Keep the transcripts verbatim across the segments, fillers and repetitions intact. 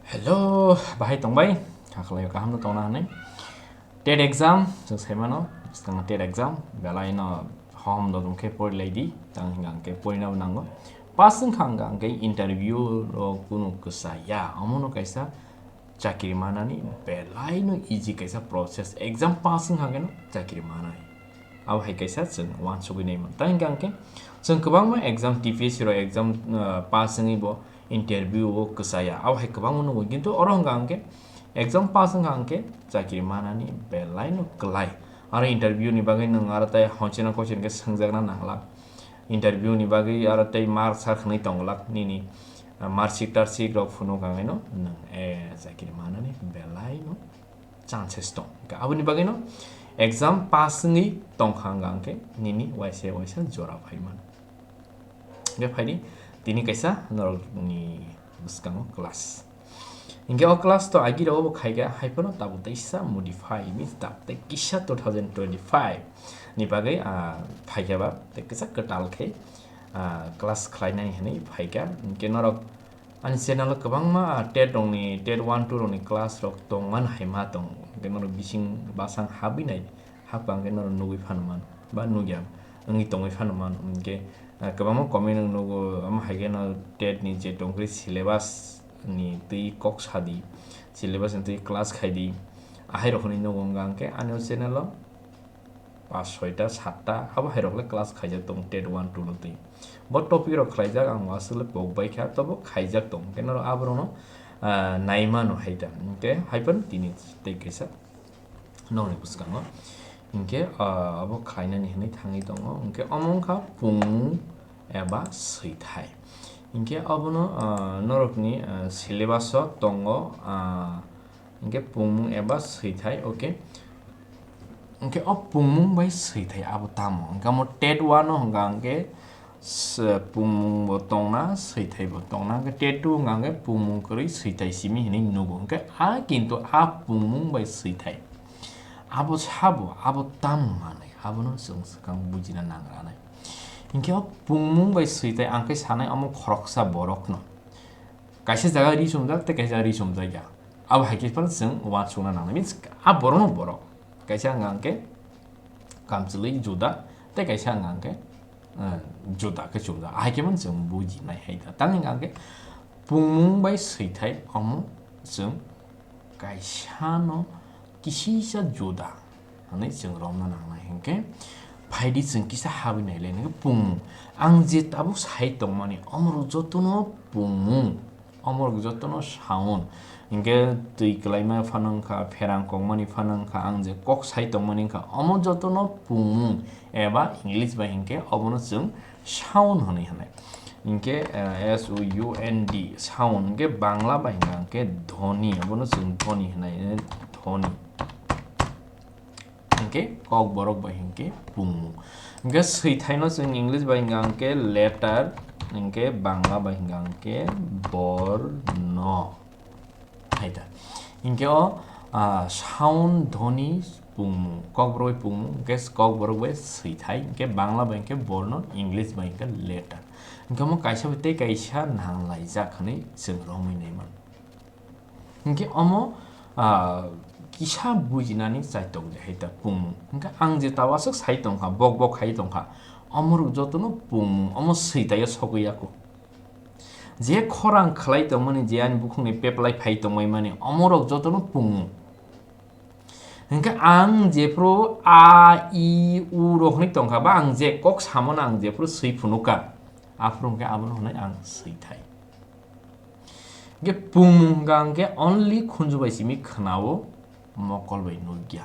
Hello, bahai tongbai? Kha khlai kaham no tongna hwnwi. TET exam, chwng sai mano, bwskango TET exam, belai no hom dodom khe pori lai di, tang hwnka hwnkhe pori nabo nango. Pass wngkha hwnka hwnkhe interview rok kunu kwsa ya, omo no kaisa chakri manani belai no easy kaisa process. Exam pass wngkha hwnkhe no chakri manai. Abo hai kaisa chwng uansugwi nai mano. Tang hwnka hwnkhe chwng kwbangma exam, T P S C rok exam, uh, pass wngwi bo interview o kwchaya. Abo hai kwbangma nugwi, kintu oro hwnka hwnkhe exam pass wngkha hwnkhe chakri manani belai no kwlai. Aro interview ni bagwi nwng aro tai hongcheno kocheno khe swngjakna nanglak. Interview ni bagwi aro tei mark sa khwnwi tonglak nini, ah, marksheet tarksheet rok phunuk ang no nwng, eh, chakri manani belai no chances tong. Hwnkhe aboni bagwi no exam pass wngwi tongkha hwnka hwnkhe nini waisa waisa jora phai mano. Hwnkhe phaidi tini kaisa norokni bwskango class. Hingke o class to agi rogo bo khaikha, hai phano tabuk teisa modify, means tabuk tei kisa two thousand twenty-five ni bagwi, ah, phaikha ba, tei kisa kwtal khe, ah, class khlainani hinwi phaikha. Hingke norok ani channel o kwbangma, ah, TET rokni, TET one two rokni class rok tongmani hai ma tongo. Hingke norok bising basang habwi nai. Hakbang khe norok nugwi phano mano, ba nugya wngwi tongwi phano mano. Hwnkhe, ah, kwbangma comment wng nugo, omo hai kheno TET ni je tongkhe syllabus ni twi kok sadi, syllabus ni twi class khaidi, ahai rok hinwi nugo wngkha hwnkhe ani o channel o pas soita satta abo hai rok le class khaijak tongo TET one two no twi. Bo topic rok khlaijak ang aswk le pok bai kha, tobo khaijak tongo, hwnkhe norok aborok no, ah, nai mano hai da, hwnkhe hai phano tini tei kaisa. Nokni bwskango. Hinkhe, ah, abo khlainani hinwi thangwi tongo. Hinkhe omo wngkha pungmung eba swithai. Hinkhe obono, ah, norokni, ah, syllabus o tongo, ah, hinkhe pungmung eba swithai, okay. Hinkhe o pungmung bai swithai abo tamo? Hinkhe omo TET one o hwnkha hinkhe S-, pungmung bo tongna, swithai bo tongna, hwnkhe TET two wngkha hwnkhe pungmung kwrwi swithai simi hinwi nugo. Hwnkhe a kintu a pungmung bai swithai abo sabo, abo tamo manwi, abono chwng swkang bujina nang ranai. Hinkhe o pungmung bai swithai ang khe sanai omo khoroksa borokno. Kaisa jaga ri chumjak tei kaisa ri chumjak ya. Abo hai khe phano chwng uansukna nangnai. Means a borokno borok. Kaisa wngkha hwnkhe kamchwlwi juda, tei kaisa wngkha hwnkhe, eh, juda khe chumjak. Ahai khe phano chwng bujinai hai da. Tamni hwnkha hwnkhe pungmung bai swithai omo chwng kaisano kisisa juda hwnwi chwng romna nangnai hwnkhe, phaidi chwng kisa habwi nailai nai pungmung. Ang je tabuk sai tongmani, omorok jotono pungmung. Omorok jotono sound. Hinkhe twi kwlaima phano wngkha, pherang kokmani phano wngkha, ang je kok sai tongmani wngkha, omo jotono pungmung eba English bai hinkhe obono chwng sound hwnwi hwnai. Hinkhe, eh, S O U N D, sound, hinkhe Bangla bai hinkha hinkhe dhoni, obono chwng dhoni hwnai, eh, dhoni. Hinkhe kokborok bai hinkhe pungmung. Hinkhe swithaino chwng English bai hinkha hinkhe letter, hinkhe Bangla bai hinkha hinkhe borno. Hai da. Hinkhe o, ah, sound, dhoni, pungmung. Kokborok bai pungmung, hinkhe kokborok bai swithai, hinkhe Bangla bai hinkhe borno, English bai hinkhe letter. Hinkhe omo kaisa bai tei kaisa nanglaijak hwnwi chwng romwi naimano. Hinkhe omo, ah, kisa bujinani chaitok de hai ta pungmung. Hinkhe ang je tawaswk sai tongkha, bok bok hai tongkha, omorok jotono pungmung, omo switaio sogwi yako. Je khorang khlai tongmani, je ani bukhukni peplai phai tongmani, omorok jotono pungmung. Hinkhe ang jephru a, i, u rok hwnwi tongkha, ba ang je kok samano ang jephru swi phunukha, aphuru hinkhe abono hwnwi ang swithai. Hinkhe pungmung hwnkha hinkhe only khunju bai simi khwnao, mokol bai nukya.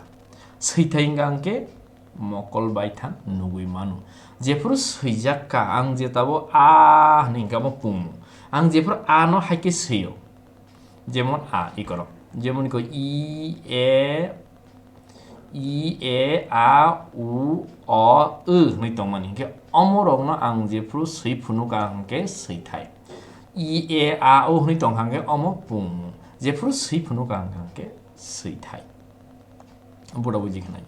Swithai hwnkha hinkhe mokol bai thang nugwi mano. Jephuru swijak kha, ang je tabo a hwnwi hinkhe abo pungmung. Ang jephuru a no hai khe swio. Jemon a, ikorok. Jemon iko i, e, i, e, a, u, o, w hwnwi tongmani. Hinkhe omorokno ang jephuru swi phunukha hinkhe swithai. I, e, a, o hwnwi tongkha hinkhe omo pungmung. Jephuru swi phunukha hinkhe swithai. Buda buji khnai.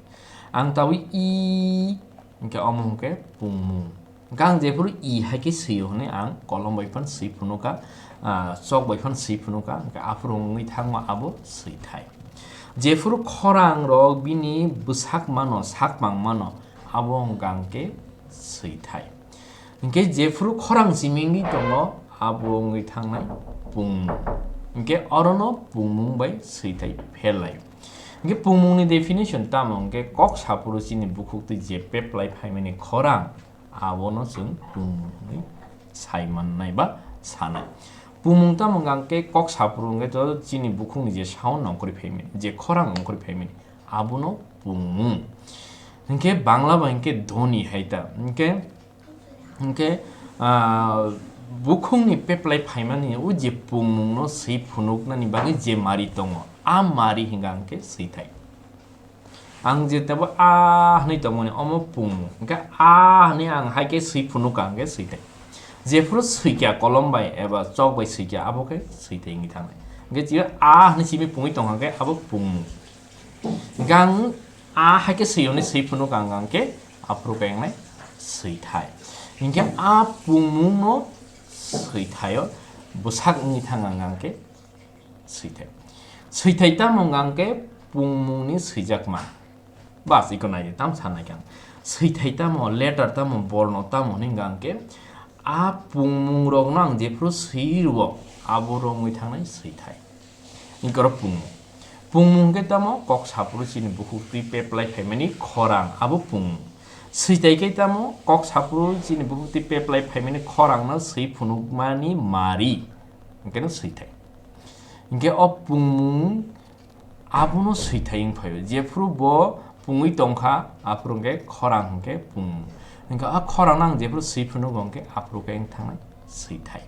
Ang tabwi i hinkhe omo hinkhe pungmung. Hwnkhe ang jephuru i hai khe swi-o hwnwi ang kolom bai phano swi phunukha, ah, chok bai phano swi phunukha, hwnkhe aphuru wngwi thangma abo swithai. Jephuru khorang rok bini bwsak mano, sak mang mano, abo wngkha hwnkhe swithai. Hwnkhe jephuru khorang simi wngwi tongo, abo wngwi thangnai pungmung. Hwnkhe orono pungmung bai swithai phelaio. Hwnkhe pungmungni definition tamo hwnkhe kok saphuru chini bukhuktwi je peplai phaimani khorang, abono chwng pungmung hwnwi sai mannai ba sanai. Pungmung tamo hwnkhe kok saphuru hwnkhe to chini bukhukni je sound ongkhorwi phaimani, je khorang ongkhorwi phaimani, abono pungmung. Hwnkhe Bangla bai hwnkhe dhoni hai ta. Hwnkhe, hwnkhe, ah, bukhukni peplai phaimani o je pungmungno swi phunuknani bagwi je mari tongo, a mari hwnkha hwnkhe swithai. Ang je tebo a hwnwi tongmani, omo pungmung. Hwnkhe a hwnwi ang hai khe swi phunukha hwnkhe swithai. Jephuru swikya kolom bai eba chok bai swikya, abo khe swithai wngwi thangnai. Hwnkhe chini a hwnwi simi pungwi tongkha hwnkhe abo pungmung. Hwnkhe ang a hai khe swi hwnwi swi phunukha hwnkhe aphuru khe wngnai swithai. Hwnkhe a pungmungno swithaio bwsak wngwi thangkha hwnkhe swithai. Swithai tamo hwnkha hwnkhe pungmungni swijakma. Bas, iko nai di, tam sanai khe ang. Swithai tamo, letter tamo, borno tamo hwnwi hwnkha hwnkhe a pungmungrokno ang jephuru swi rwo, abo romwi thangnai swithai. Hwnkhe oro pungmung. Pungmung hwnkhe tamo kok saphuru chini bukhuktwi peplai phaimani khorang, abo pungmung. Swithai khe tamo kok saphuru chini bukhuktwi peplai phaimani khorangno swi phunukmani mari, hwnkhe no swithai. Hwnkhe o pungmung abono swithai wng phaio. Jephuru bo pungwi tongkha, aphuru hwnkhe khorang hwnkhe pungmung. Hwnkhe a khorangno ang jephuru swi phunugo hwnkhe aphuru khe wng thangnai swithai.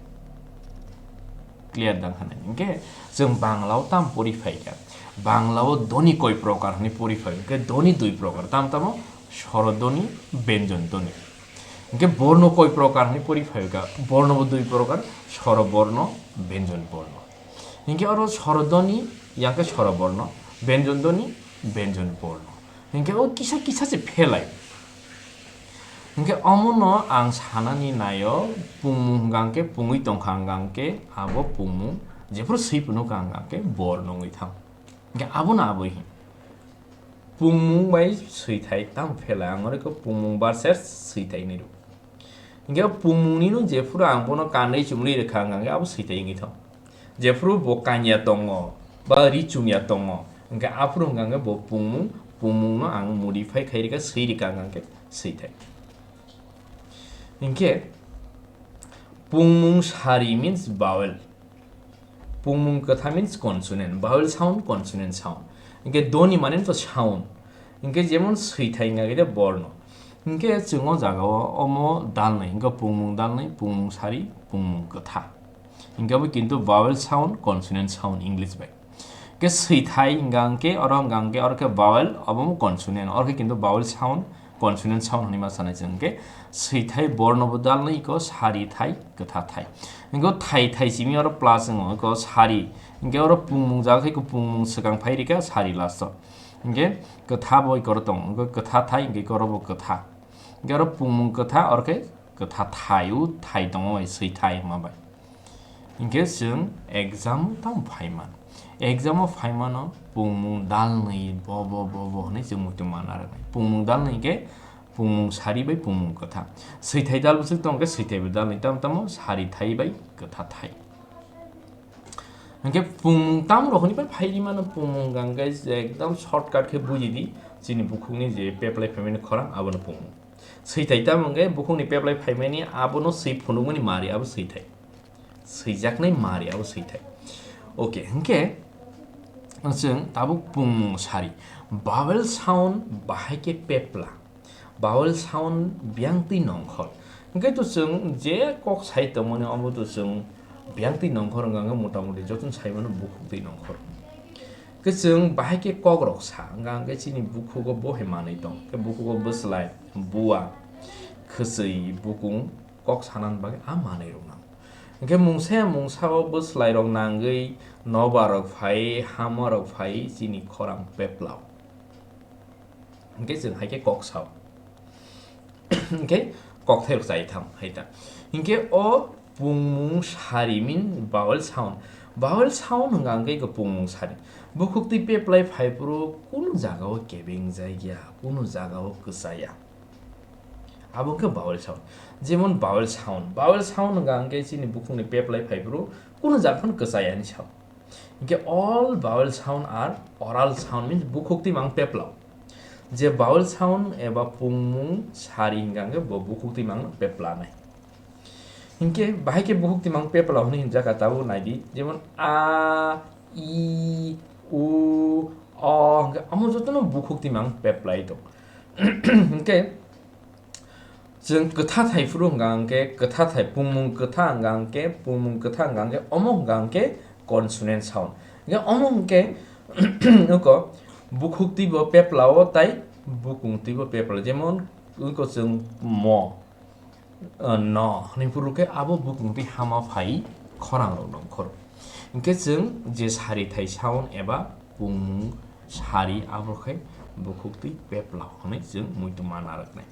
Clear dang khanai. Hwnkhe chwng Banglao tam pori phaikha. Banglao dhoni koi prokar hwnwi pori phai. Hwnkhe dhoni dui prokar. Tam tamo soro dhoni, benjon dhoni. Hwnkhe borno koi prokar hwnwi pori phaikha. Borno bo dui prokar, soro borno, benjon borno. Hwnkhe oro soro dhoni, yang khe soro borno, benjon dhoni, benjon borno. Hwnkhe o kisa kisa se phelai. Hwnkhe omono ang sanani naio, pungmung hwnkha hwnkhe pungwi tongkha hwnkha hwnkhe abo pungmung, jephuru swi phunukha hwnkha hwnkhe borno wngwi thang. Hwnkhe abono abo hi. Pungmung bai swithai tamo phelai, ang oro khe pungmung versus swithai hinwi rw. Hwnkhe o pungmungni no jephuru ang bono kanwi chumlwi rwkha hwnkha hwnkhe abo swithai wngwi thang. Jephuru bo kanya tongo, ba ri chumya tongo, hwnkhe aphuru hwnkha hwnkhe bo pungmung, pungmungno ang modify khai rwkha, swi rwkha hwnkha hwnkhe swithai. Hwnkhe pungmung sari means vowel. Pungmung kwtha means consonant, vowel sound, consonant sound. Hwnkhe dhoni mane to sound. Hwnkhe jemon swithai wngkha khe borno. Hwnkhe chwng o jagao omo dalnwi, hwnkhe pungmung dalnwi, pungmung sari, pungmung kwtha. Hwnkhe bo kintu vowel sound, consonant sound English bai. Hwnkhe swithai hwnkha hwnkhe oro hwnkha hwnkhe oro khe vowel, obo consonant, oro khe kintu vowel sound, consonant sound hwnwi ma sanai chwng. Hwnkhe swithai borno bo dalnwi iko sari thai, kwtha thai. Hwnkhe thai thai simi oro plus wngo, iko sari. Hwnkhe oro pungmung jaga khe iko pungmung swkang phai rikha sari last o. Hwnkhe kwtha bo iko oro tongo, hwnkhe kwtha thai, hwnkhe iko oro bo kwtha. Hwnkhe oro pungmung kwtha, oro khe kwtha thai, u thai tongo bai, swithai hwnma bai. Hwnkhe chwng exam o tamo phai man. Exam o phai mano pungmung dalnwi bo bo bo bo hwnwi chwng muitu mana rwnai. Pungmung dalnwi hwnkhe pungmung sari bai pungmung kwtha. Swithai dal bwswk tong khe swithai bo dalnwi tamo tamo sari thai bai kwtha thai. Hwnkhe pungmung tamo rok hwnwi phai ri mano pungmung hwnkhe ekdom shortcut khe buji di chini bukhukni je peplai phaimani khorang abono pungmung. Swithai tamo hwnkhe bukhukni peplai phaimani abono swi phunukmani mari abo swithai. Swijaknai mari abo swithai. Okay, hwnkhe chwng tabuk pungmung sari. Vowel sound bahai khe pepla. Vowel sound biyangtwi nongkhor. Hwnkhe to chwng je kok sai tongmani omo to chwng biyangtwi nongkhor wngkha hwnkhe motamuti jotono sai mano bukhuktwi nongkhor. Hwnkhe chwng bahai khe kok rok sa wngkha hwnkhe chini bukhugo bo hai manwi tong. Hwnkhe bukhugo bwslai, bua, khwchwi, bukung, kok sanani bagwi a manwi rok nango. Hwnkhe mungsa ya mungsa o bwslai rok nangwi nobar rok phai, hama rok phai chini khorang peplao. Hwnkhe chwng hai khe kok sao. Hwnkhe kokthai rok chai thang hai ta. Hinkhe o pungmung sari means vowel sound. Vowel sound hwnka hwnkhe eko pungmung sari. Bukhuk twi peplai phai phuru kunu jaga o kebeng jai ya, kunu jaga o kwchaya. Abo wngkha vowel sound. Jemon vowel sound. Vowel sound hwnka hwnkhe chini bukhukni peplai phai phuru kunu jaga phano kwchaya hinwi sao. Hinkhe all vowel sound are oral sound means bukhuk twi mang peplao. Je vowel sound eba pungmung sari hwnka hwnkhe bo bukhuk twi mang peplanai. Hinkhe bahai khe bukhuk twi mang peplao hwnwi hinjak kha tabuk naidi. Jemon a, i, u, o, hwnkhe amo jotono bukhuk twi mang peplai tong. Hinkhe chwng kwtha thai phuru hwnka hwnkhe kwtha thai, pungmung kwtha hwnka hwnkhe, pungmung kwtha hwnka hwnkhe omo hwnka hwnkhe consonant sound. Hinkhe omo hwnkhe nuko bukhuk twi bo peplao tai bukung twi bo peplao. Jemon nuko chwng mo, uh, no hwnwi phuru khe abo bukung twi hama phai khorang rok nongkhor. Hinkhe chwng je sari thai sound eba pungmung sari abo khe bukhuk twi peplao hwnwi chwng muitu ma narwknai.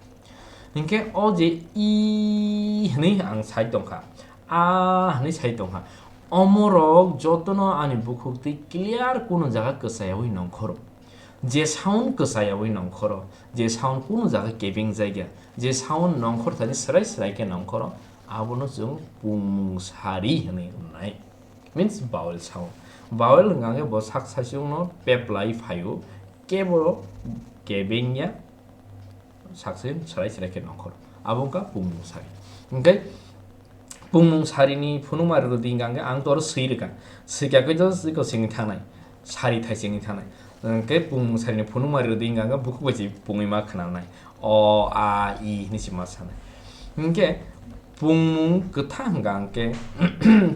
Hinkhe o je i hwnwi ang sai tongkha, a hwnwi sai tongkha, omorok jotono ani bukhuk twi clear kunu jaga kwchayawi nongkhoro. Je sound kwchayawi nongkhoro, je sound kunu jaga kebeng jagya, je sound nongkhor thani srai srai khe nongkhoro, abono chwng pungmung sari hwnwi wngnai. Means vowel sound. Vowel hwnka khe bo sak saichungno peplai phaio, kebo kebeng ya, sakse serai serai khe nongkhor. Abo wngkha pungmung sari. Hinkhe pungmung sarini phunukma rwdi hwnka hwnkhe ang toro swi rwkha. Swikha khe just eko singwi thangnai. Sari thai singwi thangnai. Hinkhe pungmung sarini phunukma rwdi hwnka hwnkhe bukhuk bai se pungwi ma khwnanai. O, a, i hwnwi se ma sanai. Hinkhe pungmung kwtha hwnka hwnkhe,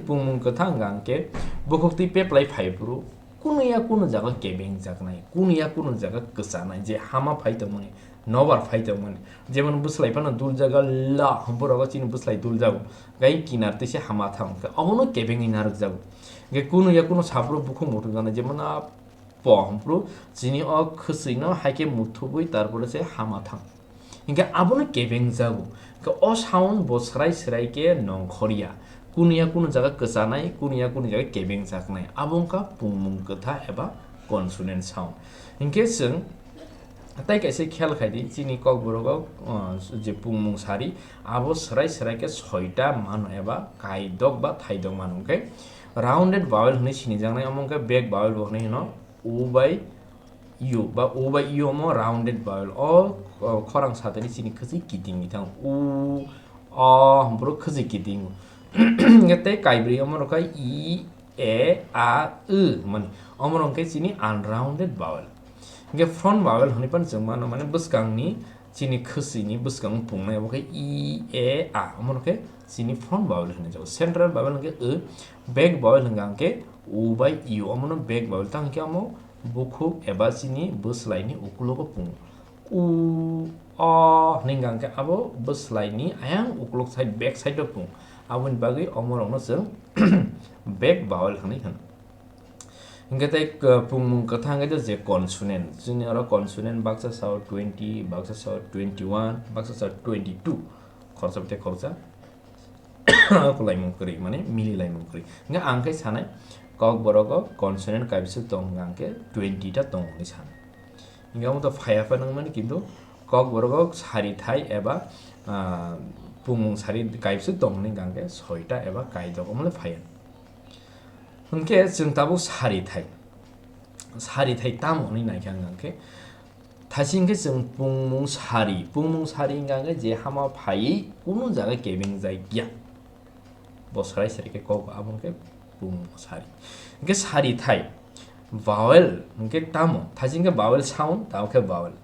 pungmung kwtha hwnka hwnkhe bukhuk twi peplai phai phuru kunu ya kunu jaga kebeng jaknai, kunu ya kunu jaga kwchanai, je hama phai tongmani, nobar phai tongmani. Jemon bwslai phano dul jaga la, borok chini bwslai dul jago, gai kinar twi se hama thang khe, obono kebengwi narwk jago. Hingkhe kunu ya kunu saphuru bukhuk muthung jaknai, jemon a po hwnphuru chini o khwchwino hai khe muthubwi tarpore se hama thang. Hinkhe abono kebeng jago. Hinkhe o sound bo srai srai khe nongkhorya. Kunu ya kunu jaga kwchanai, kunu ya kunu jaga kebeng jaknai. Abo wngkha pungmung kwtha eba consonant sound. Hinkhe chwng tei kaisa khel khai di, chini Kokborok o, uh, je pungmung sari, abo srai srai khe soita mano eba kaidok ba thaidok mano. Hinkhe rounded vowel hwnwi sinijaknai, omo wngkha back vowel bo hwnwi hino. U bai u ba u bai u omo rounded vowel. O, o khorang satani chini kwchwi kiting ni thang. U, o, borok kwchwi kiting. Hingkhe tei kaibrwi omo rok kha i, e, a, u mani. Omo rok khe chini unrounded vowel. Hingkhe front vowel hwnwi phano chwng mano, mane bwskangni chini khwswini bwskango pungnai, obo khe i, e, a, omo rok khe chini front vowel hwnwi jago. Central vowel hwnkhe o, back vowel hwnkha hwnkhe u bai u, omono back vowel ta hwnkhe omo bukhuk eba chini bwslaini ukulogo pungo. U, o hwnwi hwnkha hwnkhe abo bwslaini ayang ukulok side, back side o pungo. Aboni bagwi omo rokno chwng back vowel hwnwi hwno. Hingkhe tei, uh, pungmung kwthang khe je consonant, chini oro consonant baksa sao twenty, baksa sao twenty one, baksa sao twenty two, khoroksa tei khoroksa kulaimung kwrwi, mane mili laimung kwrwi. Hingkhe ang khe sanai, Kokborogo consonant kaibiswk tong hwnkhe twenty ta tong hwnwi sanai. Hingkhe omo to phaiya phano wngmani, kintu Kokborogo sari thai eba, ah, pungmung sari kaibiswk tong hwnwi hwnkhe soita eba kaidok omo le phaiya. Hwnkhe chwng tabuk sari thai. Sari thai tamo hwnwi naikha hwnkhe, thaisi hwnkhe chwng pungmung sari, pungmung sari hwnkha hwnkhe je hama phaiwi kunu jaga kebeng jai ya. Bo srai srai khe kok, abo hwnkhe pungmung sari. Hwnkhe sari thai, vowel hwnkhe tamo, thaisi hwnkhe vowel sound, tamo khe vowel.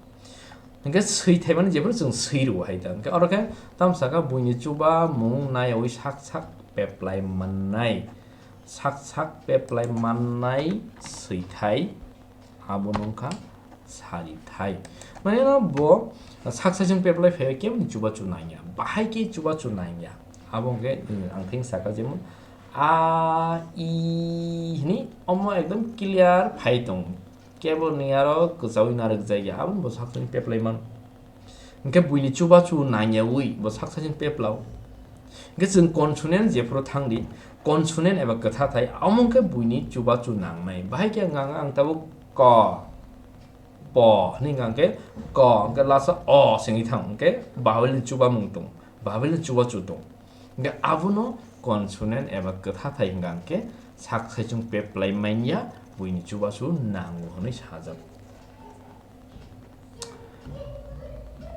Hwnkhe swi thai mani jephuru chwng swi rwo hai ta. Hwnkhe oro khe tamo saka buini chuba mung naiwi sak sak peplai mannai. Sak sak peplai mannai swithai, abono wngkha sarithai. Mane no bo sak saichung peplai phaiwi kebo ni chubachu nangya, bahai khe chubachu nangya. Abo hwnkhe, mm, ang theng saka jemon a, i hwnwi omo ekdom clear phai tongo. Kebo ni aro kwchaui narwk jagya, aboni bo sak saichung peplai man. Hwnkhe buini chubachu nangyaui bo sak saichung peplao. Hwnkhe chwng consonant jephuru thangdi, consonant eba kwthathai, omo hwnkhe buini chubachu nangnai. Bahai khe ang, ang, ang tabuk ko, po hwnwi hwnkha hwnkhe ko, hwnkhe lasa o se wngwi thang, hwnkhe vowel ni chubamung tong, vowel ni chubachu tong. Hwnkhe abono consonant eba kwthathai hwnkha hwnkhe sak saichung peplai manya, buini chubachu nango hwnwi sajak.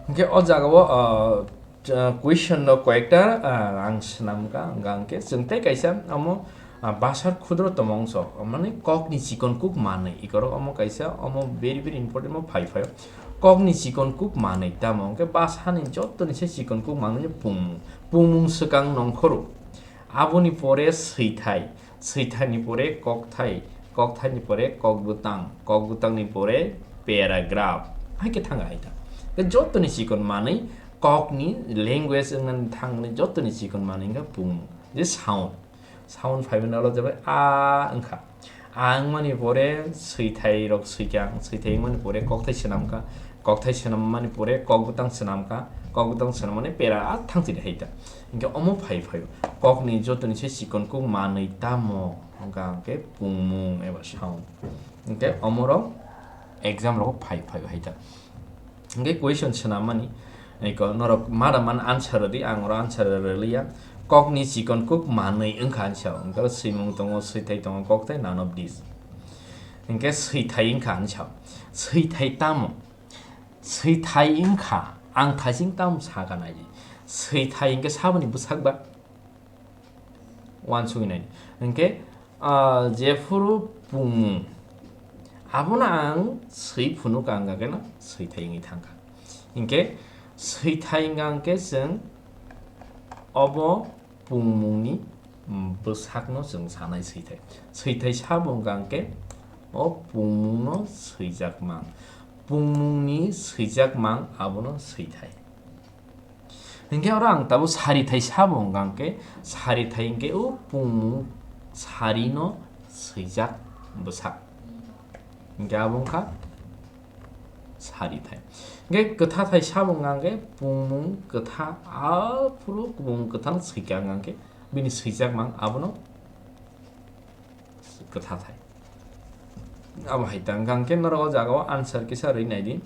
Hwnkhe o jagao, ah, ah, question rok koyekta, ah, ang swnamkha, hwnkha hwnkhe chwng tei kaisa omo, ah, basar khudro tongmung so, mane kokni chikon kuk manwi, ikorok omo kaisa, omo very, very important, omo phai phai. Kokni chikon kuk manwi tamo, hwnkhe basani jotoni se chikon kuk manwi pungmung, pungmung swkang nongkhoro. Aboni pore swithai, swithaini pore kokthai, kokthaini pore kokbwtang, kokbwtangni pore paragraph. Hai khe thanga hai ta. Khe jotoni chikon manwi kokni language wngnani thangni jotoni chikon manwi wngkha pungmung. Je sound. Sound phaiwi nalo jabai a wngkha. A wngmani pore swithai rok swikang, swithai wngmani pore kokthai swnamkha, kokthai swnammani pore kokbwtang swnamkha, kokbwtang swnammani pera a thangchini hai ta. Hwnkhe omo phai phaio. Kokni jotoni se chikon kuk manwi tamo hwnkha hwnkhe pungmung eba sound. Hwnkhe omorok exam rogo phai phaio hai ta. Hwnkhe question swnammani, eko norok mada man answer rwdi, ang oro answer rwliya. Kokni chikon kuk manwi wngkha hinsa, hwnkhe oro swimung tongo, swithai tongo, kok tei none of this. Hwnkhe swithai wngkha hinsa, swithai tamo? Swithai wngkha, ang thaising tamo sakha naidi. Swithai hwnkhe saboni bwsak ba? Uansuknai. Hwnkhe, ah, jephuru pungmung, abono ang swi phunukha, hwnkha khe no swithai wngwi thangkha. Hwnkhe swithai wngkha hwnkhe chwng obo pungmungni, mm, bwsakno chwng sanai swithai. Swithai sabo wngkha hwnkhe o pungmungno swijakmang. Pungmungni swijakmang abono swithai. Hwnkhe oro ang tabuk sarithai sabo hwnkha hwnkhe, sarithai hwnkhe o pungmung sarino swijak bwsak. Hwnkhe abo wngkha sarithai. Hwnkhe kwthathai sabo hwnkha hwnkhe pungmung kwtha, aphuru pungmung kwthano swikha hwnkha hwnkhe bini swijakmang abono kwthathai. Abo hai ta wngkha hwnkhe norok o jagao answer kisa rwi naidi.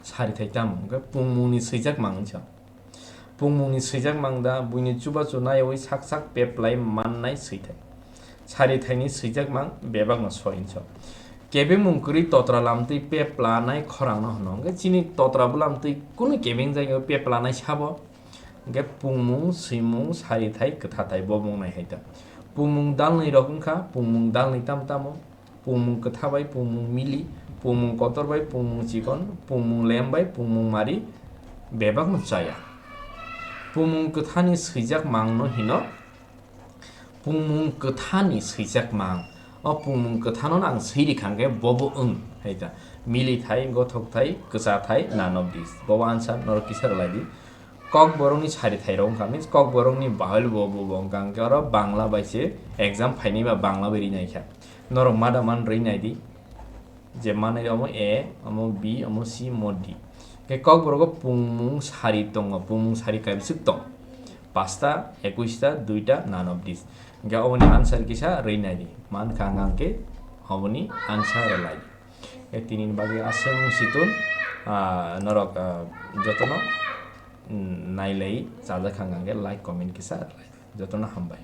Sarithai tamo hwnkhe pungmungni swijakmang hinsa. Pungmungni swijakmang da buini chubachu naiwi sak sak peplai mannai swithai. Sarithaini swijakmang bebakno soi hinsa. Kebengmung kwrwi totra lamtwi peplanai khorangno hwno. Hwnkhe chini totra bwlamtwi kunu kebeng jagao peplanai sabo. Hwnkhe pungmung, swimung, sarithai, kwthathai bo wngnai hai ta. Pungmung dalnwi rok wngkha, pungmung dalnwi tamo tamo, pungmung kwtha bai pungmung mili, pungmung kotor bai pungmung chikon, pungmung lem bai pungmung mari bebakno chaya. Pungmung kwthani swijakmangno hino pungmung kwthani swijakmang. O pungmung kwthano ang swi rikha hwnkhe bobo wng hai ta. Mili thai, gothok thai, kwcha thai, none of this. Bobo answer norok kisa rwlai di. Kokborokni sarithai rok wngkha, means kokborokni bahai bo, bo, bo wngkha, hwnkhe oro Bangla bai se exam phainai ba Bangla bai rinai kha. Norok mada man rwi nai di, je manwi omo A, omo B, omo C, omo D. Hwnkhe kokborogo pungmung sari tongo, pungmung sari kaibiswk tong. Pasta, ekuista, duita, none of this. Hwnkhe oboni answer kisa rwi nai di. Mankha ang hwnkhe oboni answer rwlai di. E tini ni bagwi aswk wng si tun, ah, norok, ah, jotono, mm, nailai chajak hang hang khe like, comment kisa rwlai. Jotono hambai.